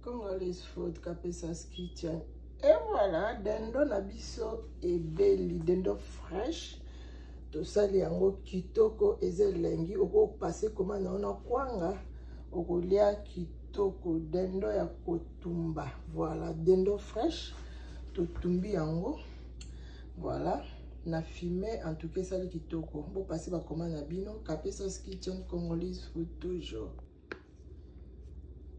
Congolese food Kapesa's Kitchen. Et voilà, dendo na biso ebeli, dendo fresh. Tosali yango kitoko, eza elengi, okopase koma na ona kwanga, okolia kitoko, dendo ya kotumba. Voilà, dendo fresh, totumbi yango. Voilà, na fume, en tout cas esali kitoko. Bopase bakoma na bino, Kapesa's Kitchen, Congolese food toujours.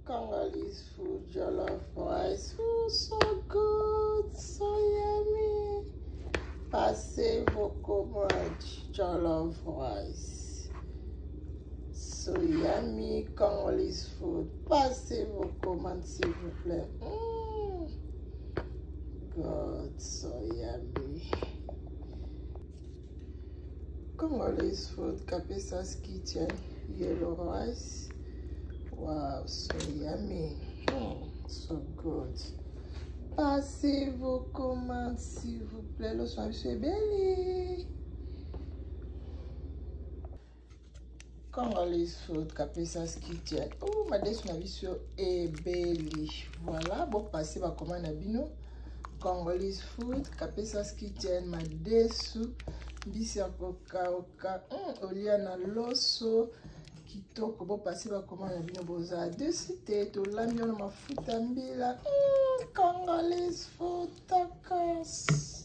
Congolese food, jollof rice, oh, so good, so yummy. Passez vos commandes, jollof rice. So yummy, Congolese food. Passez vos commandes, s'il vous plaît. God, so yummy. Congolese food, Kapesa's Kitchen, yellow rice. Wow, so yummy. So good. Passez vos commandes, s'il vous plaît. Le soir, c'est belli. Congolese food, Kapesa's Kitchen. Oh, madesu na biso ebeli. Voilà, bon passer ba commande na bino. Congolese food, Kapesa's Kitchen, madesu mbisi ya kokauka, olia na loso kitoko. Bo passer ba commande na bino, boza dessus te, tolambi wana mafuta mbila. Congolese food tacos.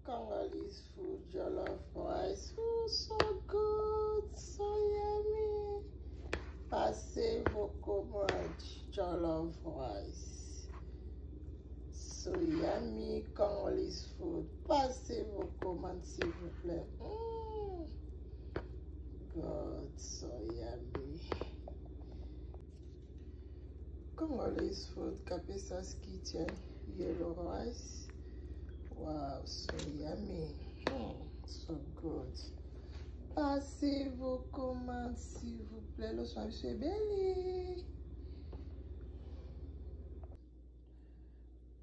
Congolese food, jollof rice, oh, so good, so yummy. Passez vos commandes, jollof rice. So yummy, Congolese food. Passez vos commandes, s'il vous plaît. God, so yummy. Congolese food, Kapesa's Kitchen, yellow rice. Wow, so yummy. So good. Passez vos commandes, s'il vous plaît. Le soir, c'est belli.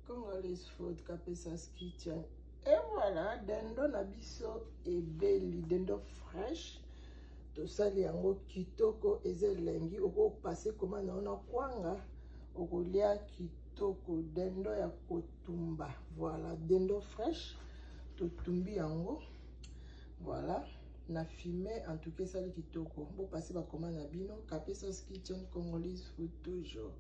Congolese food, Kapesa's Kitchen. Et voilà, dendo na biso ebeli, dendo fresh. Tosali yango kitoko, eza elengi, okopase koma na ona kwanga, okolia kitoko, dendo ya kotumba. Voilà, dendo fresh, totumbi yango. Voilà, na fume, en tout cas esali kitoko. Bopase bakoma na bino, Kapesa's Kitchen, Congolese food toujours.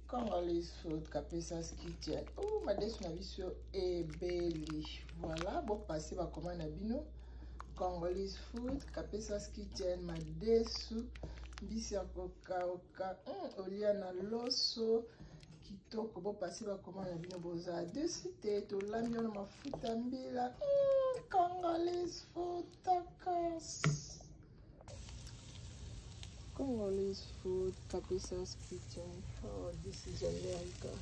Congolese food, Kapesa's Kitchen. Oh, madesu na biso ebeli. Voilà, bopase bakoma na bino. Congolese food, Kapesa's Kitchen, madesu mbisi ya kokauka, olia na loso kitoko. Bopase bakoma na bino, boza dessus te, tolambi wana mafuta mbila. Congolese food tacos. Congolese food, Kapesa's Kitchen. Oh, this is America.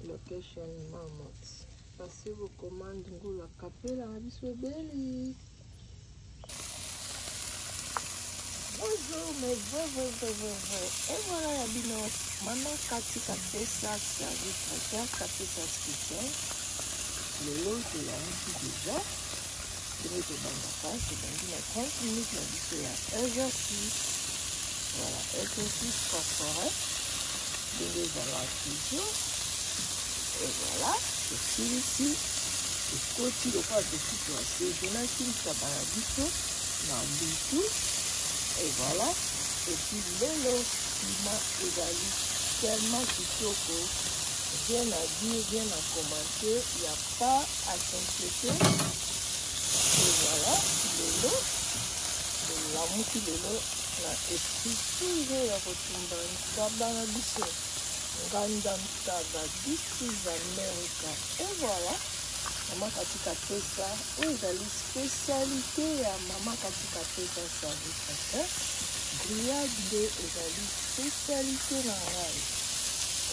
Location Mammoth. Passez vos commandes, Ngula Kapela na biso ebeli. Bonjour mes vrais, vrais, vrais, vrais, vrais. Et voilà ya bino, Maman Kati Kapesa, service traiteur, Kapesa's Kitchen. Lelo toyangi déjà. Ndenge tobandaka, tobandi na 30 minutes na biso ya exercice. Voilà, exercice corporel. Ndenge ezalaka toujours. Et voilà, tosilisi, tokoti lokola tosi toasaisonaki ntaba na biso na butu. Et voilà, et puis lelo climat ezali tellement kitoko, rien à dire, rien à commenter, il n'y a pas à s'inquiéter. Et voilà, lelo tolamuki lelo na esprit toujours ya kotumba ntaba na biso, nganda ntaba, this is America. Et voilà, Mama Kati Kapesa, oyo ezali spécialité ya Mama Kati Kapesa service traiteur. Grillade nde ezali spécialité na ngai.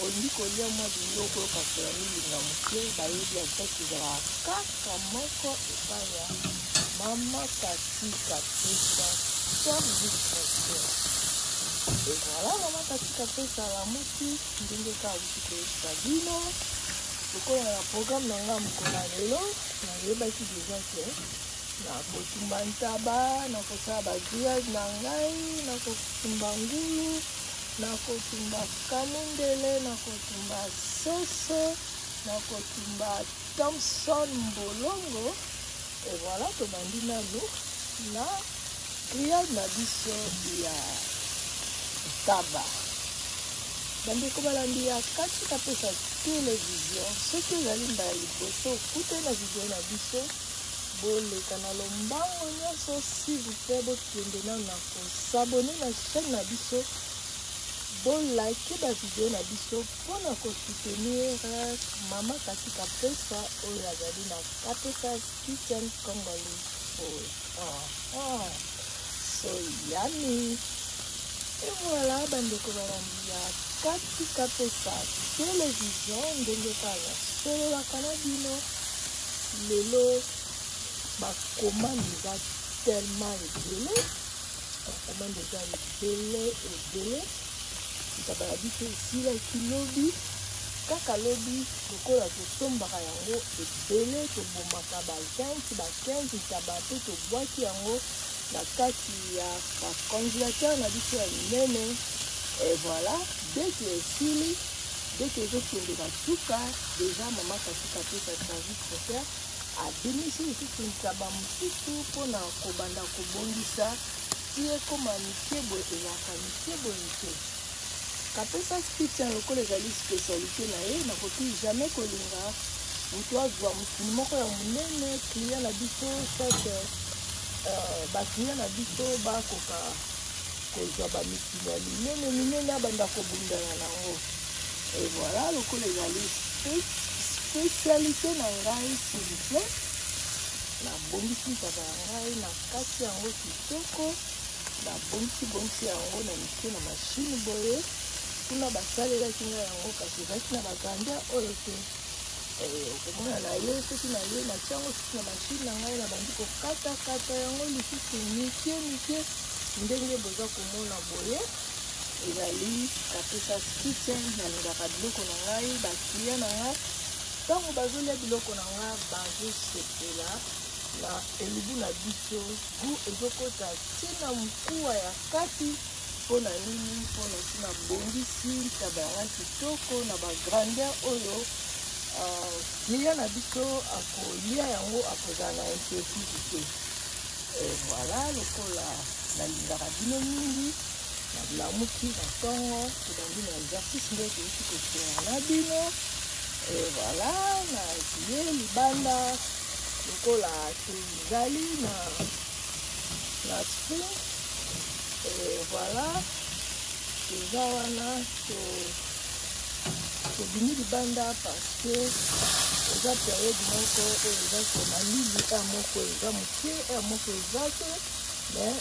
Olingi kolia mwa biloko oyo kasola milinga moke, bayebi adresse ezalaka kaka moko epai ya Mama Kati Kapesa service traiteur. Et voilà, Mama Kati Kapesa alamuki ndenge kaka wuti koyebisa bino. Lokola na programme na ngai mokolo ya lelo, nayebaki deja ke nakotumba ntaba, nakosala ba grillade na ngai, nakotumba ngulu. Nakotumba kamundele, nakotumba soso, nakotumba Thomson mbolongo. Et voilà, tobandi nanu na grillade na biso ya ntaba. Bandeko balandi ya Kati Kapesa Television, soki ezali mbala liboso okutani na video na biso, boleka na lombango nyonso, s'il vous plaît, bokende nanu na kosabone na chaîne na biso, bolike ba video na biso mpo na kosoutenir mama Kati Kapesa oyo azali na Kapesa's Kitchen Congolese Food. Oh, oh. So yummy. Et voilà, bandeko balandi ya Kati Kapesa Television, ndenge kaka nasololaka na bino lelo, bakomande eza tellement ebele, bakomande eza ebele ebele. Ntaba na biso esilaki lobi, kaka lobi, lokola tosombaka yango ebele, tobomaka ba 20 ba 15 ntaba mpe tobwaki yango na kati ya ba congélateur na biso ya minene. Et voilà, dès que esili, dès que ezokende na suka, déjà mama Kati Kapesa Service Traiteur abimisi lisusu ntaba mosusu mpona kobanda kobongisa ti ekoma mike boye. Ezalaka mike boye, mike. Kapesa Kitchen, lokola ezali spécialité na ye, nakoki jamais kolinga moto azwa mosuni moko ya monene. Client na biso, soit baclient na biso bakoka kozwa bamisuni ya minene minene, abanda kobundana nango. Et voilà, lokola ezali spécialité na ngai, s'il vous plaît, nabongisi ntaba na ngai na kati yango kitoko, nabongisi bongisi yango na mike na machine boye. Kuna basalelaki ngai yango, kasi ezalaki na bagrandeur oyo te. Okomona na ye, soki na ye natia yango susu na machine na ngai, nabandi kokatakata yango lisusu mike mike, ndenge boza komona boye. Ezali Kapesa's Kitchen. Nalingaka biloko na ngai, baclient na ngai ntango bazolia biloko na ngai bazosepela na elubu na biso, goût ezokota ntina mokuwa ya kati. Mpo na nini? Mpona si nabongisi ntaba yanga kitoko na bagrandeur oyo client na biso akolia yango, akozala na inquiétude te. Et voilà, lokola nalingaka bino mingi, nalamuki na ntongo, tobandi na exercice nde toyuti kosenga na bino. Et voilà, naye libanda lokola tozali na spring. Et voilà, toza wana, tobimi libanda parce que eza période moko oyo eza malili, heure moko eza moke, heure moko eza te, mais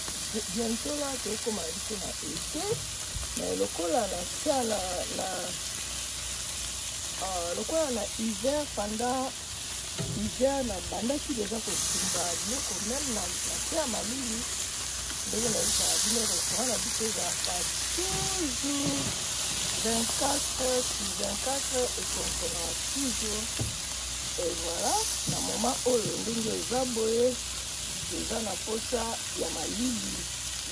bientôt là tokóma na biso na été. Mais lokola na sia na lokola na hiver, pendant hiver nabandaki déjà kotumba biloko même na se ya malili. Ndenge nayebisaka bino, restaurant na biso ezalaka toujours 24 heures sur 24, efonctionnaka toujours. Et voilà, na moment oyo ndenge eza boye, toza na posa ya malili.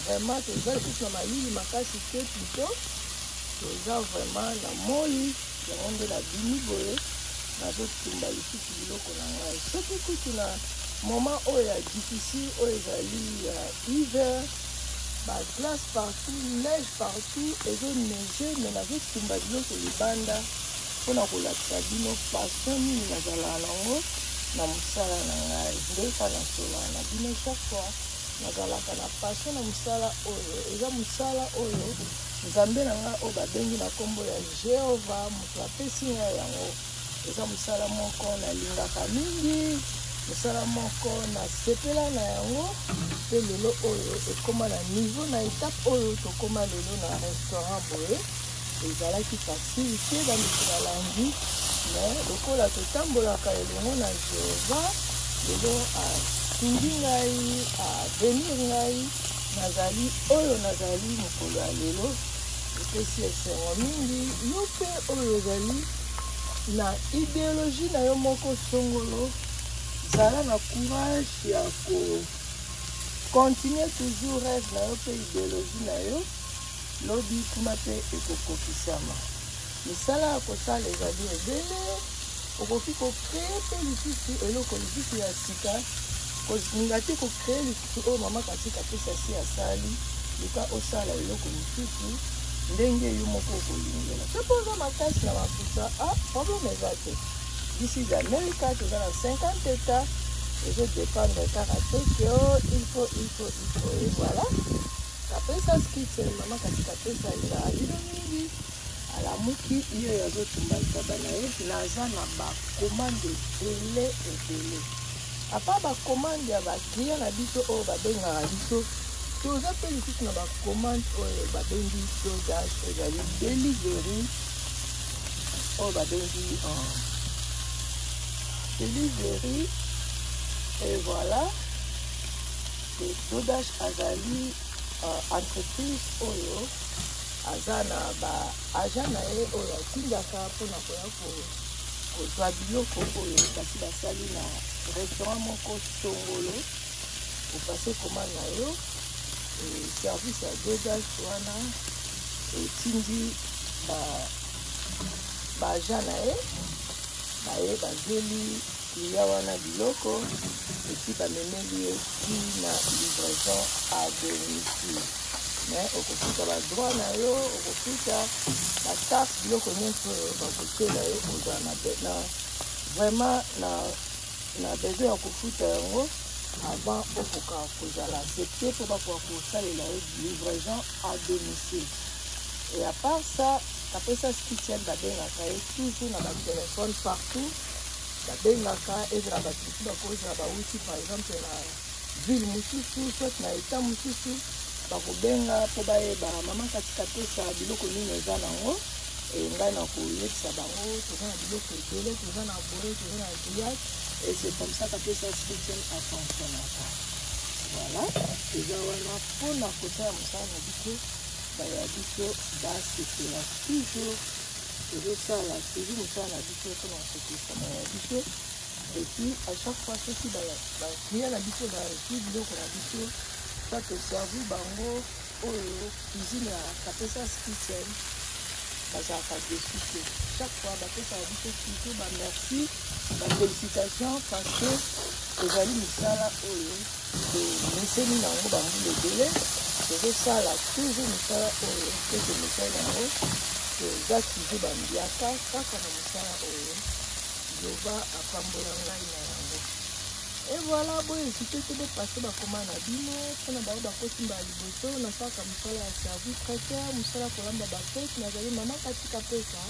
Vraiment toza lisusu na malili makasi te, plutôt toza vraiment na moi. Yango nde nabimi boye, nazotumba lisusu biloko na ngai. Soki kutu na moment oyo ya difficile, oyo ezali ya hiver, baglace partout, neige partout, ezoneige, mais nazotumba biloko libanda mpona kolakisa bino passion nini nazalaka nango na mosala na ngai. Ndeka nasolaka na bino chaque fois, nazalaka na passion na mosala oyo. Eza mosala oyo Nzambe na ngai oyo babengi na nkombo ya Jehova moto apesi ngai yango. Eza mosala moko nalingaka mingi, mosala moko nasepela na yango. Mpe lelo oyo ekóma na niveau, na étape oyo tokóma lelo na restaurant boye, ezalaki facile te, bandeko balandi, mais lokola totambolaka elongo na Jehova, lelo asungi ngai, abénir ngai, nazali oyo nazali mokolo ya lelo. Epesi esengo mingi. Yo mpe oyo ozali na idéologie na yo moko songolo, zala na courage ya ko continuer toujours rêve na yo mpe idéologie na yo. Lobi kuna mpe ekokokisama. Misala ya kosala ezali ebele. Okoki ko creer mpe lisusu eloko lisusu ya sika. Kolinga te ko creer lisusu oyo mama Katika apesi asi asali. Luka osala eloko mosusu ndenge yo moko okolingela. Soki oza makasi na makusa, ah, problème eza te. This is America, toza na 50 etats. Ezo dépendre kaka te que oh, il faut, il faut, il faut. Et voilà. Kapesa skitchen, mama kasi kapesa alingaka bino mingi. Alamuki ye oyo azotumba ntaba na ye. Naza na bakomande ebele ebele. Apa bakomande ya baclient na biso oyo babengaka biso, toza mpe lisusu na bakomande oyo babengi DoorDash, ezali delivery oyo babengi delivery. Et voilà. DoorDash azali entreprise oyo aza na ba agent na ye oyo atindaka mpona koya kozwa biloko oyo basi basali na restaurant moko songolo. Opase commande na yo, service ya DoorDash wana etindi ba agent na ye, baye bazweli client wana biloko esi bamemeli ye ti na livraison à domicile. Mais okofuta ba droit na yo, okofuta ba taxe, biloko nyonso oyo bakotela yo, ozala na vraiment na besoin ya kofuta yango avant okoka kozala accepté mpo bakoka kosalela yo livraison à domicile. Et à part ça, Kapesa Kitchen babengaka ye toujours na batelefone partout, babengaka ezala bato mosusu bakozala bawuti par exemple na ville mosusu soit na état mosusu, bakobenga mpo bayeba mama kati Kapesa biloko nini eza nango. E ngai na koyebisa bango toza na biloko ebele, toza na boye, toza na grillade, et c'est comme ça Kapesa Kitchen afonctionnaka. Voilà, eza wana mpona kosala mosala na biso, baya biso basepela toujours. Tozosala toujours mosala na biso mpona kosepelisa baya biso. Et puis à chaque fois soki baclient na biso bazwi biloko na biso, soit toservi bango oyo cuisine ya Kapesa Kitchen, bazalaka déçu te. Chaque fois bapesaka biso toujours bamerci, bafélicitation, parce que ezali misala oyo tomeseni na yango bambula ebele. Tozosala toujours mosala oyo mpe tomesani yango, toza toujours bambiaka kaka na mosala oyo Jehova apambola ngai na yango. Et voilà, boye hésite te, bopase bakoma na bino mpona bango bakosimba ya liboso. Nasalaka mosala ya service traiteur, mosala kolamba bafete. Nazali mama kati Kapesa.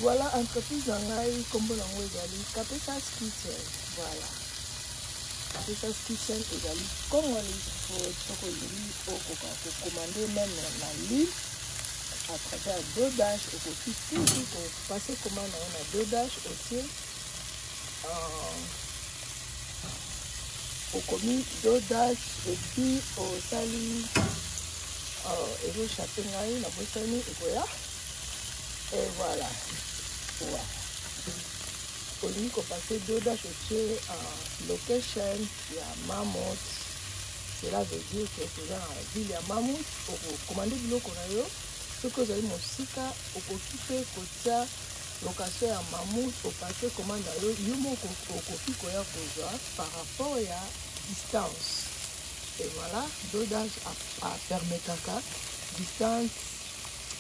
Voilà, entreprise na ngai nkombo nango ezali Kapesa's Kitchen. Voilà, Kapesa's Kitchen ezali Congolese food. Soki olingi okoka kokomande même na ligne à travers DoorDash, okoki toujours kopase commande na yo na DoorDash, otie okomi DoorDash et puis osali ezochape ngai nabosani ekoya. Et voilà, ouais. Olingi kopase DoorDash, otie location ya Mammoth, cela veut dire que toza na ville ya Mammoth. Okokomande biloko na yo. Soki ozali mosika, okoki mpe kotia location ya Mammoth, opase commande na yo, yo moko okoki koya kozwa par rapport ya distance. Et voilà, DoorDash apermetaka distance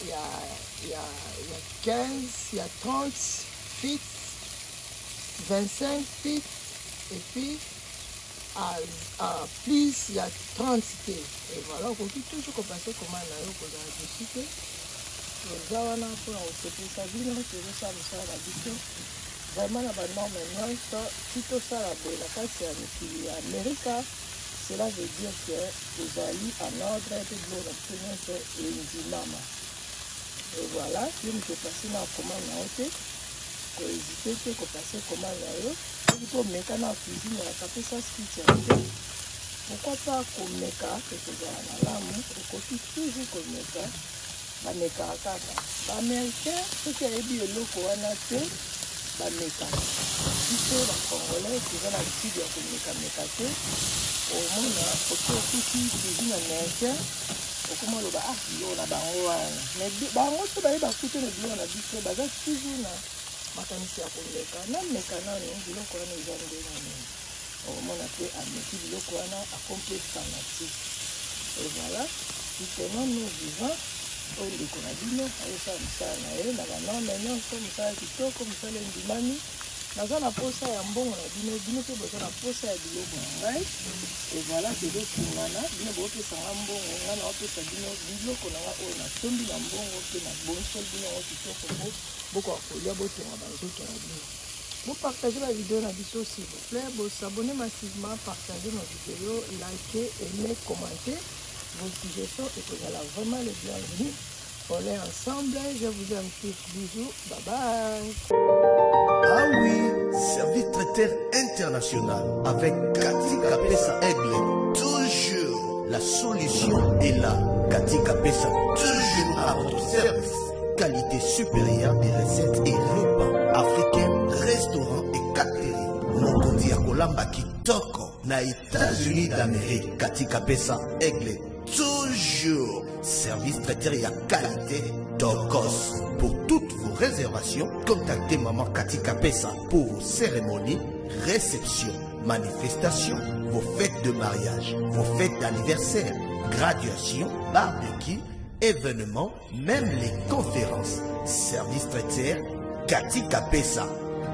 ya 15, ya 30 feet, 25 feet et puis à plus ya 30 te. Et voilà, okoki toujours kopase commande na yo, kozala déçu te. Toza wana mpona kosepelisa bino. Tozosala mosala na biso vraiment na banorme nyonso. Ti tosala boye na kati ya mikili ya Amerika, cela veut dire que tozali en ordre mpe biloko na biso nyonso endimama. Et voilà, yo moto opase na commande na yo te, kohésite te kopase commande na yo. Soki mpo omeka na cuisine ya Kapesa's Kitchen te, pourquoi pas komeka? Ekozala malamu, okoki toujours komeka. Bamekaka kaka baaméricain, soki ayebi eloko wana te, bamekaka. Biso bacongolais toza na habitude ya komekameka te. Omona oki okuti cuisine américain. Okoma oloba ah biloko na bango wana, mais bango so baye bakute na biloko na biso, baza toujours na makanisi ya komeka. Nameka nano biloko wana eza ndenge nini. Okomona mpe ameki biloko wana, akomi mpe fanatique. Et voilà, soutenons nous vivants. Oyo ndeko na bino ayosala mosala na ye na banorme nyonso, mosala kitoko, mosala endimami. Naza na posa ya mbongo na bino, bino mpe boza na posa ya biloko na ngai. Et voilà, tozosungana. Bino bopesa nga mbongo, ngai naopesa bino biloko na ngai oyo nasombi na mbongo, mpe nabongiseli bino yango kitoko mpo bokoka kolia, botonga banzoto na bino. Bopartage ba vidéo na biso, s'il vous plaît. Bosabonne massivement, partagez nos vidéos, likez, aimez, commentez. Vos suggestions ekozala vraiment les bienvenus. On est ensemble, je vous aime tous, bisous, bye bye. Ah oui, service traiteur international avec Cathy Kapesa Aigle. Toujours la solution est là. Cathy Kapesa, toujours à votre service. Qualité supérieure des recettes et repas africains, restaurants et catering. Mokonzi ya kolamba kitoko na États-Unis d'Amérique. Cathy Kapesa Aigle, toujours service traiteur ya qualité Tokos. Pour toutes vos réservations, contactez Maman Cathy Kapesa pour vos cérémonies, réceptions, manifestations, vos fêtes de mariage, vos fêtes d'anniversaire, graduation, barbecue, événements, même les conférences. Service traiteur Cathy Kapesa,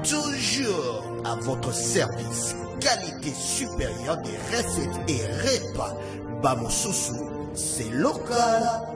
toujours à votre service. Qualité supérieure des recettes et repas. Bamosusu, c'est local.